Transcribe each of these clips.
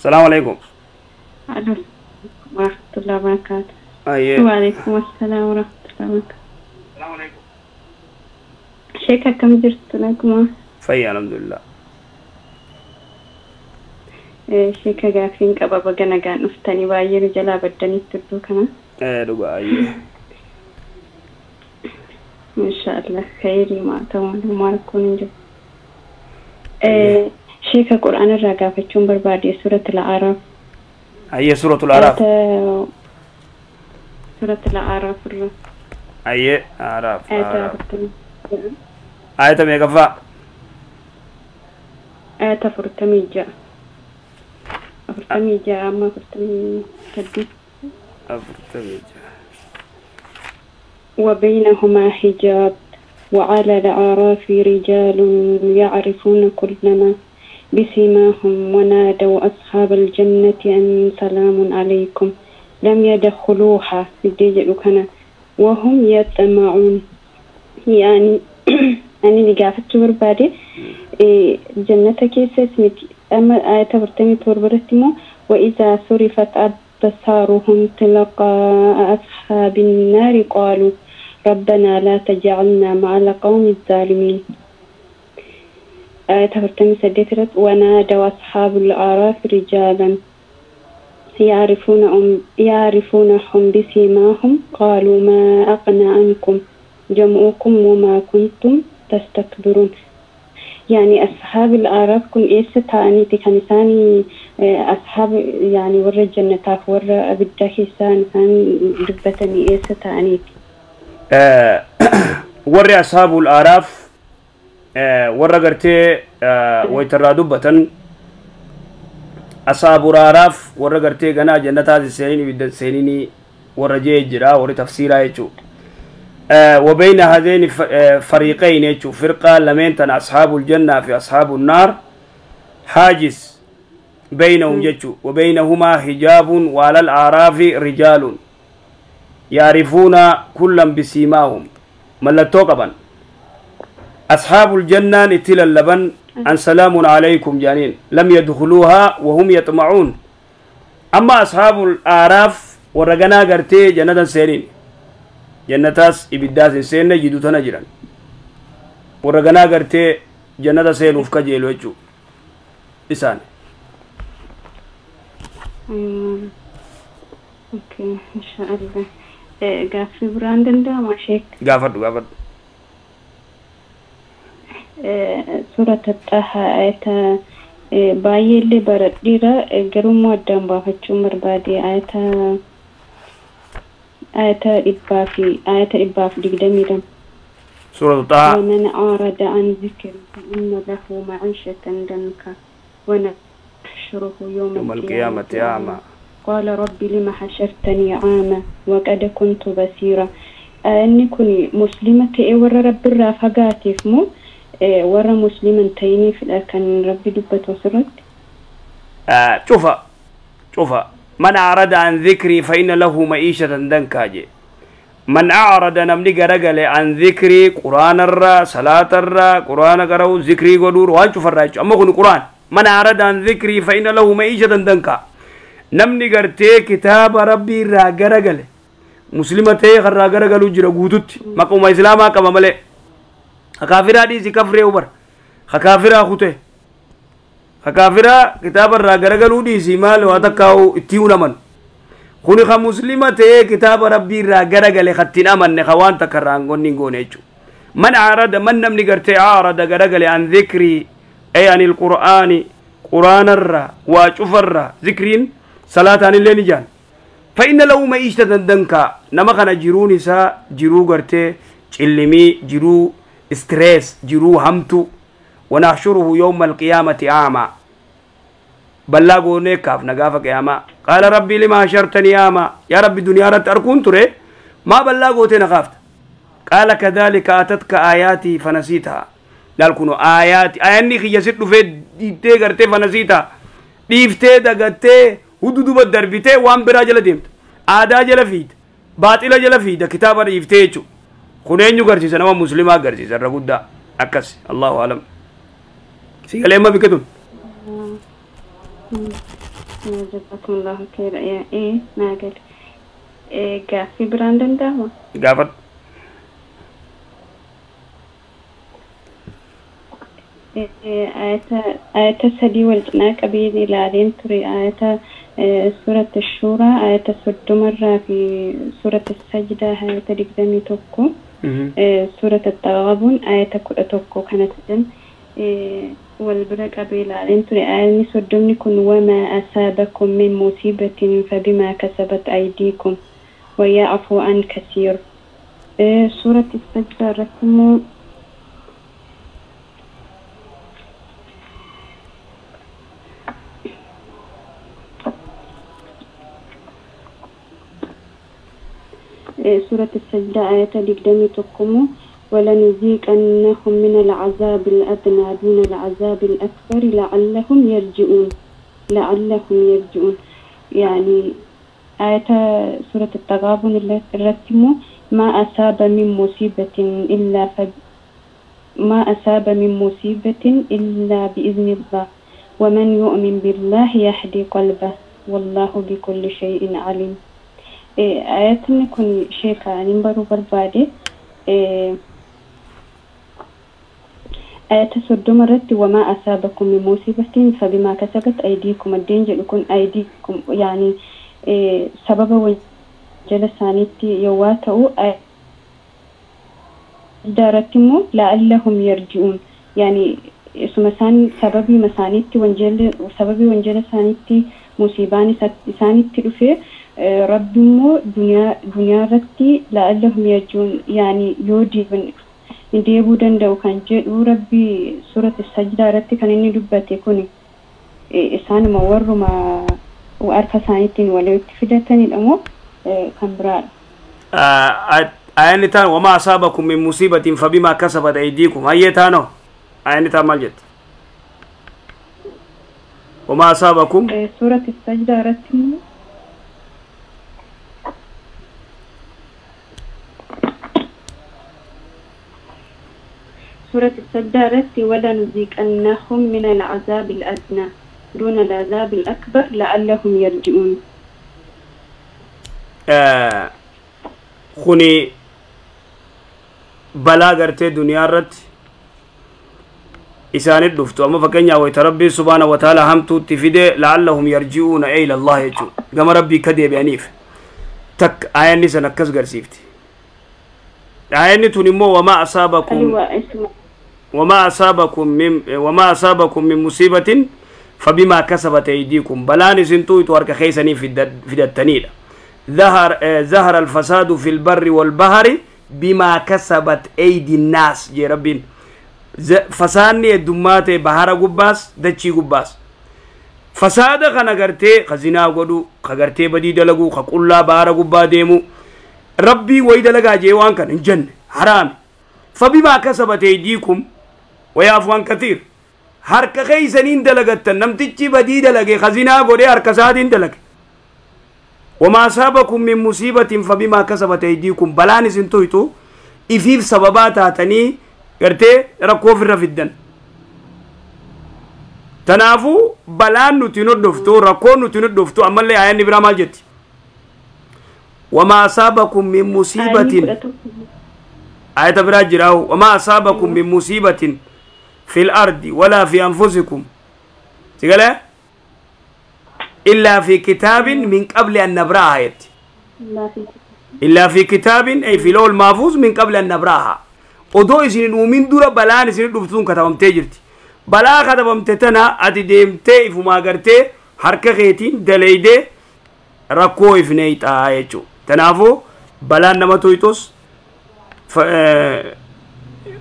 Salaamu alaikum. Warahmatullahi wabarakatuh. Ayyee. Waalaikum assalaam warahmatullahi wabarakatuh. Sheek, akkam jirtu? Naguma? Fayya, alhamdulillah. Sheeka, gaaffiin qaba. Baga nagaan dhuftanii. Baay'ee nu jalaa baddanitti iddoo kana. Dhugaa, ayyee. Inshaallah khayrii maa ta'u maal rakkoon hin jiru. Sheeka, Qur'aana irraa gaafachuun barbaade, suuratul A'raaf. Ayyee, suuratul A'raaf. Suuratul A'raaf irra. Ayyee, A'raaf. Ayata A'raaf. 40. Ayata meeqaffaa? Ayata 46. 46 amma 48. 46. وبينهما حجاب وعلى الأعراف رجال يعرفون كلنا بسيماهم ونادوا أصحاب الجنة أن سلام عليكم لم يدخلوها كان وهم يطمعون. يعني أنا قافت بربادي جنة كيسة أما آية 47 وإذا صرفت أبصارهم تلقاء أصحاب النار قالوا ربنا لا تجعلنا مع القوم الظالمين. آية 48 ونادوا أصحاب الأعراف رجالا يعرفونهم بسيماهم قالوا ما أغنى عنكم جمعكم وما كنتم تستكبرون. يعني أصحاب الأعراف kun eessa ta'aniiti kan isaan أصحاب يعني warra jannataaf warra abiddaa keessaa isaan dubbatanii eessa ta'aniiti? Warri ashaabul A'raaf warra gartee waytarraa dubbatan, ashaabul A'raaf warra gartee ganaa jannataas seenin ibidda seeninii warra jee jira warri tafsiiraa jechuu. وبين هذين فريقين يجو فرقة لمن أصحاب الجنة في أصحاب النار حاجز بينهم يجو وبينهما حجاب وعلى الأعراف رجال يعرفون كلا بسيماهم mallattoo qaban. أصحاب الجنة نتل اللبن أن سلام عليكم جانين لم يدخلوها وهم يطمعون. أما أصحاب الأعراف ورقنا قرتي جنة سينين جنتاس إبداس سين جدو تنجرا ورقنا قرتي جنة سين وفك جيلو يجو إسان. Okay, inshaallah. Gaaffii biraan danda'ama, sheek? Gaafadhu, gaafadhu. Suurata Xahaa ayata baay'ee illee baradhiira, garuu immoo addaan baafachuun barbaade, ayata 122. سورة طه. ومن أعرض عن ذكري فإن له معيشة ضنكا ونحشره يوم يوم القيامة أعمى. قال رب لم حشرتني أعمى وقد كنت بصيرا. Inni kun muslima ta'e warra rabbi irraa fagaateef moo warra muslima hin ta'iniifidha kan rabbi dubbatu asirratti? شوف شوف، من أعرض عن ذكري فإن له معيشة ضنكا جي. من أعرض namni garagale عن ذكري قرآن الرا صلاة الرا قرآن قرأو ذكري قدور waan cufarraa jechuudha. Amma kun قرآن من أعرض عن ذكري فإن له معيشة ضنكا namni gartee kitaaba rabbii irraa garagale muslima ta'ee karraa garagalu jira guututti maquma islaamaa qaba malee hakaafiraa dhiisi kafree ubar hakaafiraa kute hakaafiraa kitaaba irraa garagaluu dhiisi maal waa takkaa'u itti unaman kuni ka muslima ta'ee kitaaba rabbii irraa garagale kattiin amanne ka waan takka irraa hin goone jechuudha. من أعرض من namni gartee أعرض garagale عن ذكري أي عن القرآن قرآن الرا وشوف الرا ذكرين صلاة عن الليل جان فإن له معيشة ضنكا nama kana jiruun isaa jiruu gartee cillimii jiruu stress jiruu hamtu ونحشره يوم القيامة أعمى ballaa goonee kaafna gaafa qiyaamaa. قال رب لم حشرتني أعمى yaa rabbi duniyaa irratti arguun ture maa ballaa gootee na kaafta? قال كذلك أتتك آياتي فنسيتها laal kuno آياتي aayanni kiyya sit dhufee diittee gartee فنسيتها dhiiftee dagattee hududuba darbitee waan biraa jala deemta aadaa jala fiida baaxila jala fiida kitaaba dhiiftee jechuudha. Kun eenyu garsiisa? Nama muslimaa garsiisa irra guddaa akkas. Allahu alam. Si galee amma biqiltuun. Jazakumullahu khayra. Ee, naa gale. Gaaffii biraan danda'ama? Gaafadhu. Ayata sadii wal cinaa qabee ilaaleen ture. Ayata suurata Shuuraa ayata 30rraa fi suurata Sajdaa ayata 21, suurata Taghaabun ayata 11 kana sadan wal bira qabee ilaaleen ture. Ayatni 30ni kun wamaa asaabakum min musiibatin fabimaa kasabat aydiikum waya'fuu an kasiir. Suurati Sajdaa irratti immoo سورة السجدة آية 21 ولنذيقنهم من العذاب الأدنى دون العذاب الأكبر لعلهم يرجعون. لعلهم يرجعون. يعني آية سورة التغابن الرتم ما أصاب من مصيبة إلا ما أصاب من مصيبة إلا بإذن الله ومن يؤمن بالله يهدي قلبه والله بكل شيء عليم. Ayatni kun sheeka anin baruu barbaade, ayata 30 irratti wamaa asaabakum min musiibatin fabimaa kasabat aydiikum addeen jedhu kun, aydiikum yaani sababa wanjala isaaniitti yowwaa ta'u, irratti immoo la'allahum yarji'uun, yaani isuma isaan sababii isaaniitti wanjalli, sababii wanjala isaaniitti musiibaan isaanitti dhufe, Rabbi immoo duniyaa irratti la'allahum yarji'uun, yaani yoo deebiin deebuu danda'u kan jedhu Rabbi suurata Sajdaa irratti kan inni dubbate kun isaanuma warruma harka isaaniittiin walitti fidatanidha moo kan biraadha? Ayanni taan wamaa asaabakum min musiibatin fabimaa kasabat aydiikum. Hayyee, taanoo ayanni taan maal jetti? Wamaa asaabakum Suurata Sajdaa irratti immoo سورة السجدة irratti ولنذيقنهم من العذاب الأدنى دون العذاب الأكبر لعلهم يرجعون. Kuni balaa gartee duniyaa irratti isaanit dhuftu. Amma fakkeenyaa wayta Rabbii subhaana wa ta'ala hamtuutti fide, la'allahum yarji'uuna ila Allah jechuu, gama Rabbii ka deebi'aniif. Takka ayanni san akkas garsiifti. Ayanni tun immoo wamaa asaabakum wamaa asaabakum min musiibatin fabimaa kasabat aydiikum, balaan isin tuytu harka keeysanii fidattaniidha. ظهر الفساد في البر والبحر بما كسبت أيدي الناس جي ربين. Fasaanni heddummaate bahara gubbaas dachii gubbaas. Fasaada kana gartee ka zinaa godhu, ka gartee badii dalaguu, ka qullaa bahara gubbaa deemu, Rabbii wayi dalagaa jee waan kana hin jenne, haraami. فبما كسبت أيديكم ويعفو عن كثير, harka keeysaniin dalagattan. Namtichi badii dalage, ka zinaa godhee, harka isaatiin dalage. وما أصابكم من مصيبة فبما كسبت أيديكم, balaan isin tuytu ifiif sababaa taatanii gartee rakkoo ofirra fiddan. Tanaafuu balaan nuti nu dhuftu, rakkoon nuti nu dhuftu, ammallee ayanni biraa maal jetti? وما أصابكم من مصيبة, ayata biraa jiraahu, وما أصابكم من مصيبة في الأرض ولا في أنفسكم سيقال إلا في كتاب من قبل أن نبرأها يت إلا في كتاب أي في لوح المحفوظ من قبل أن نبرأها. Odoo isin hin uumin dura balaan isin dhuftuun katabamtee jirti. Balaa katabamte tana ati deemtee ifumaa gartee harka keetiin daleeydee rakkoo ifneeyxaa jechuudha. Kanaafuu balaan nama tuyxus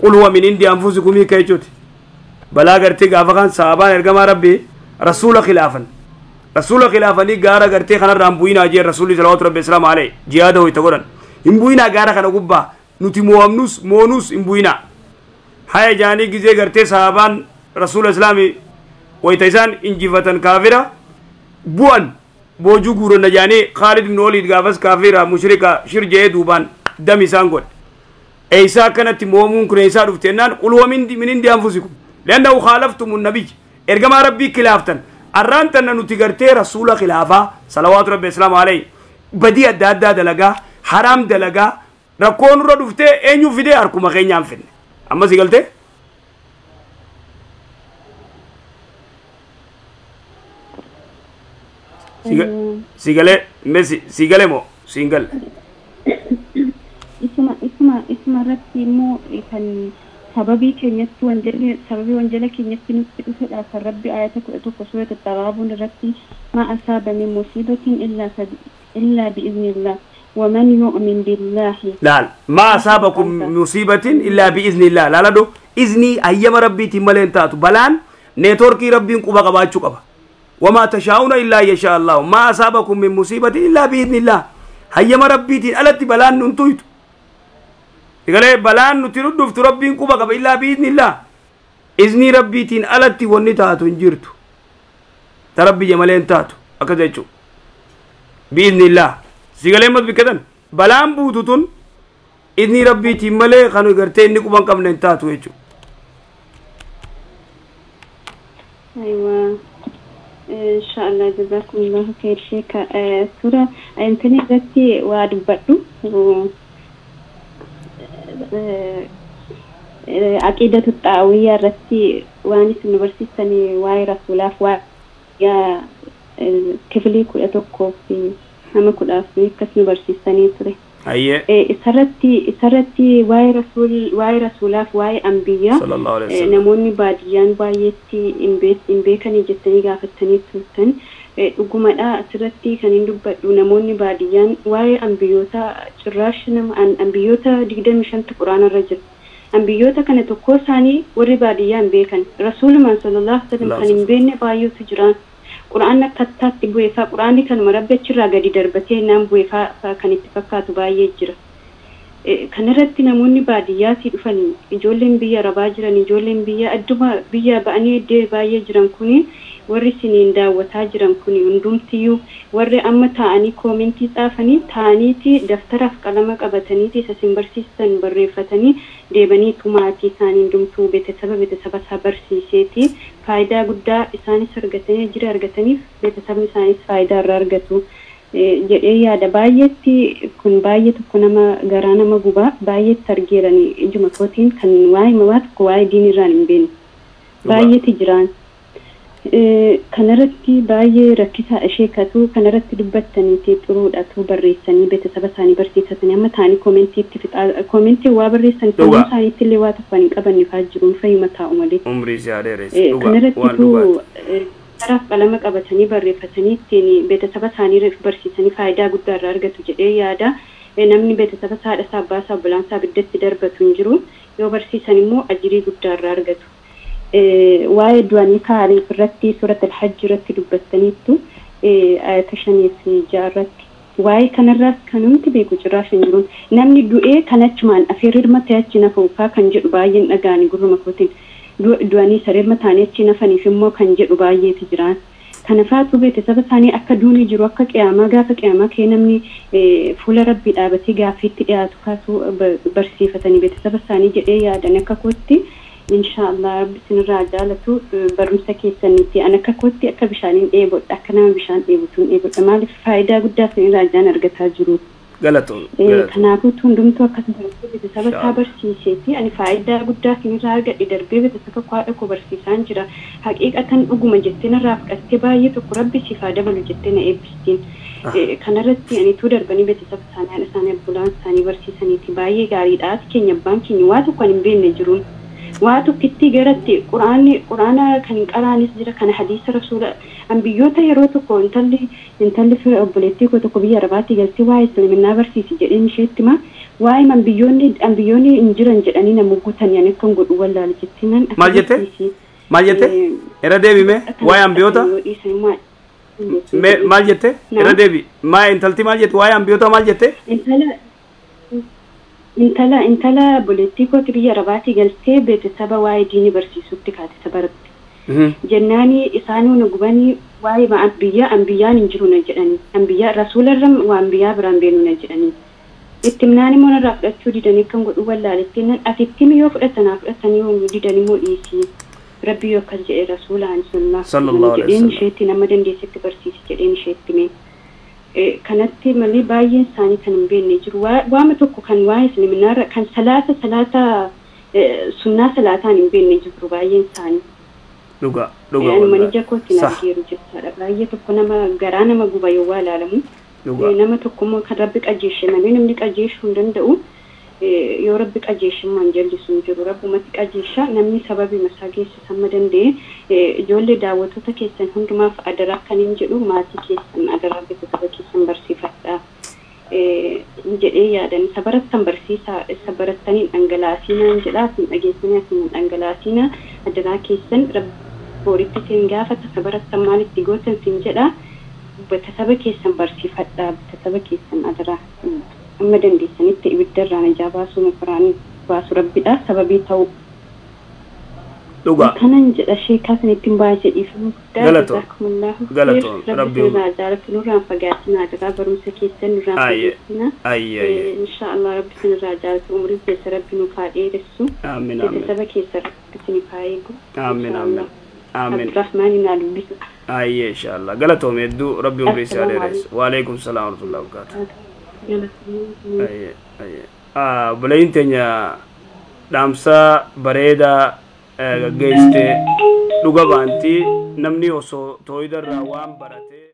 قل هو من عند أنفسكم hiika jechuuti. Balaa gartee gaafa kan sahabaan ergamaa Rabbii rasuula khilaafan. Rasuula khilaafanii gaara gartee kanarraa hin bu'inaa jeen. Rasuulli salawaatu Rabbi islaamu alayhi jihaada hoyta godhan. Hin bu'inaa gaara kana gubbaa, nuti mo'amnus moonus hin bu'inaa. Haya jaanii gizee gartee sahabaan rasuula islaamii wayta isaan injifatan kaafira bu'an, boojuu guuranna jaanii, Khaalid ibn Waliid gaafas kaafira mushrika shir je'ee duubaan dam isaan godhe. Eeysaa akkanatti moomuun kun eeysaa dhufte jennaan, قل هو من عند أنفسكم. Li'annahu khaalaftumu nabiyyi ergamaa rabbii khilaaftan arraan tanna nuti gartee rasuula khilaafaa salawaatu rabbi islaamu alayhi badii adda addaa dalagaa haraam dalagaa rakkoo nurra dhuftee eenyu fidee harkuma keenyaan fidne amma si galtee si galee mee si galee moo si hin galle isuma irratti immoo kan sababii keenyatti wanjalli sababii wanjala keenyatti nutti dhufedha kan rabbi ayata 11 suurata Taghaabun irratti ma asaaba min musiibatin illaa bi'iznillah ومن يؤمن بالله laal ما أصابكم مصيبة إلا بإذن الله laaladho iznii hayyama rabbiitiin malee hin taatu balaan neetworkii rabbiin quba qabaachuu qaba وما تشاءون إلا أن يشاء الله ما أصابكم من مصيبة إلا بإذن الله hayyama rabbiitiin alatti balaan nun tuytu Igalee balaan nuti dhuftu rabbiin quba qaba illaa bi'iznillah iznii rabbiitiin alatti wanni taatu hin jirtu ta rabbi malee hin taatu akkas jechuudha bi'iznillah si galee mas bikkatan balaan buutu tun iznii rabbiitiin malee kan gartee inni quba hin qabne hin taatu jechuudha. أيوة إن شاء الله جزاكم الله خير شيخ سورة أنتني ذاتي وأدبرtu عقيدة الطاوية irratti waan isin nu barsiistanii waa'ee rasuulaaf waa'ee kifilii 11 fi nama 14 akkas nu barsiistanii ture. Ayyee. Isarratti waa'ee rasuulaaf waa'ee ambiyyaa Sallallahu alaihi wasallam. namoonni baadiyyaan baay'eetti hin beekanii jettanii gaafattanii turtan dhugumadha asirratti kan hin dubbadhu namoonni baadiyyaan waa'ee ambiyyoota cirraash nama ambiyyoota 25 quraana irra jira. Ambiyyoota kana tokko isaanii warri baadiyyaa hin beekan rasuulumaan sallallahu alaihi wasallam kan hin beekne baay'eetu jira. Quraanni akkaataatti bu'eefaa quraanni kanuma rabbi achirraa gadi darbatee naan bu'eefaa kan itti fakkaatu baay'ee jira. Kanarratti namoonni baadiyyaatii dhufan ijoolleen biyya arabaa jiran ijoolleen biyya adduma biyya ba'anii iddoo baay'ee jiran kuni warri isiniin daawwataa jiran kuni hundumtiyyuu warri amma taa'anii koomentii xaafanii taa'aniiti daftaraaf qalama qabataniiti isa isin barsiistan barreeffatanii deebaniitu maatii isaanii hundumtuu beetesaba isaa barsiiseeti faayidaa guddaa isaanis argatanii jira argataniif beetesabni isaanis faayidaa irraa argatu jedhee yaada baay'eetti kun baay'ee tokko nama garaa nama gubaa baay'eetti argeeranii ijuma kootiin kan waa'ee waa tokko waa'ee diinirraan hin beekne baay'eetti jiraan. Kanarratti baay'ee rakkisaa isheekatu kanarratti dubbattaniiti xuruudhatu barreessanii beetesaba isaanii barsiisatanii amma taa'anii koomentiitti fixaa koomentii waa barreessan sammuu isaaniitti illee waa tokko hin qabanne fa'aa jiruun fayyuma taa'u malee. Umrii si haa dheeressu dhugaa Kanarratti waan dhugaati. Karaaf qalama qabatanii barreeffatanii ittiin beetesaba isaanii barsiisanii faayidaa guddaa irraa argatu jedhee yaada. Namni beetesaba isaa haadha isaa abbaa isaa obbolaan isaa ibiddatti darbatu hin jiru yoo barsiisan immoo ajirii guddaa irraa argatu. Waa'ee du'anii kaa'anii irratti suurata al-hajj irratti dubbattaniittu ayata 5 fi 6 irratti waa'ee kanarraas kanumti beeku cirraash hin jiru. Namni du'ee kan achumaan afeerrirma ta'e achi nafuufaa kan jedhu baay'een dhaga'anii gurruma kootiin du'anii sareerma ta'anii achi nafaniif immoo kan jedhu baay'eetu jiraan. Kanafaatu beetesaba isaanii akka duuni jiru akka qiyaamaa gaafa qiyaamaa kee namni fuula rabbii dhaabatee gaaffiitti dhiyaatu kaasuu barsiifatanii beetesaba isaanii jedhee yaadan akka kootti inshallah rabbi isinirraa jaalatu barumsa keessanitti an akka kootti akka bishaaniin dheebodha akka nama bishaan dheebotuun dheebodha maaliif faayidaa guddaa isinirraa jaan argataa jiru. Galatoon galatoon. Kanaafuu hundumtuu akkas baratee beetesaba isaa barsiiseeti ani faayidaa guddaa isinirraa argadhe darbee beetesaba kwaadha koo barsiisaan jira haqiiqatan dhuguma jettee narraa fudhattee baay'ee tokko rabbi siif haa dabalu jettee na eebbistiin. Kanarratti ani tuu darbanii beetesaba isaanii haadha isaanii obbolaan isaanii barsiisaniiti baay'ee gaariidha. Ati keenya abbaan keenya waa tokko hin beekne jiruun. Waa tokkitti garatti quraana kan hin qaraanis jira kan hadiisa rasuula ambiyyoota yeroo tokko intalli fira obboleettii koo tokko biyya arabaatti galtee waa'ee islaminaa barsiisi jedheen isheetti hima waa'ee ambiyyoonni hin jiran jedhanii nama guutan ani akkan godhu wallaala jetti nan Maal jette? Maal jette? Irra deebime waa'ee ambiyoota? Maal jette? Irra deebi. Maa intalti maal jette? Waa'ee ambiyoota maal jette? Intala obboleettii kooti biyya arabaatti galtee beetesaba waa'ee diinii barsiisutti kaate isa baratte. Jennaani isaanuu nu gubanii waa'ee ambiyyaan hin jiru na jedhanii ambiyyaa rasuularra waa ambiyyaa biraan beenu na jedhanii. Itti himnaan immoo narraa fudhachuu didanii kan godhu wallaaletti nan ati itti yoo fudhatanaa fudhatanii yoo didan immoo dhiisii. Rabbi yoo akkas jedhe rasuulaan sallallahu alaihi wasallam isheetti nama dandeessetti barsiisi jedheen isheetti mee. Kanatti malee baay'een isaanii kan hin beekne jiru. Waama tokko kan waa'ee islaminaarra kan salaata sunnaa salaataan hin beekne jiru baay'een isaanii. Dhuga dhuga. Anuma ija kootiin argeeru jechaadha. Baay'ee tokko nama garaa nama guba yoo waa ilaalamu. Nama tokkommoo kan Rabbi qajeeshe malee namni qajeeshuu hin danda'u. Yoo Rabbi qajeeshummaan jallisu hin jiru. Rabbumatti qajeesha namni sababii masaa geessisu hamma danda'e ijoollee daawwattoota keessan hundumaaf adaraa kan hin jedhu maatii keessan adaraa beeksisa keessan barsiifadha jedhee yaadan. Isa barattan barsiisaa, isa barattaniin dhangalaasinaan jedha. Isin dhageessanii isin dhangalaasina adaraa keessan boritti isin gaafata. Isa barattan maalitti gootan isin jedha. Saba keessan barsiifadha, saba keessan adaraa amma dandeessanitti ibiddarraa najaa baasuu makaraan baasu Rabbidha sababii ta'u. Dhuga. Kanan jedha sheekaa sanittiin baay'ee dhiifama guddaa. Galatoom. Galatoom. Rabbi nurraa jaalatu nurraan fagaatina adaraa barumsa keessan nurraan fagaatina. Inshaallah Rabbi sinirraa jaalatu umurii keessa Rabbi nuuf haa dheeressu. Amiin amiin. Saba keessa Rabbi sinif haa eegu. Amiin amiin. Amiin. Abdurrahmaan naa dubbisa. Ayyee inshaallah. Galatoom hedduu Rabbi umurii isaa dheeressu. Waalaikum salaam warahmatullahi wabarakatuh. Ayyee ayyee. Obboleeyyiin teenya dhaamsa bareedaa gaggeessite dhuga baantii namni osoo tooyidarraa waan barate.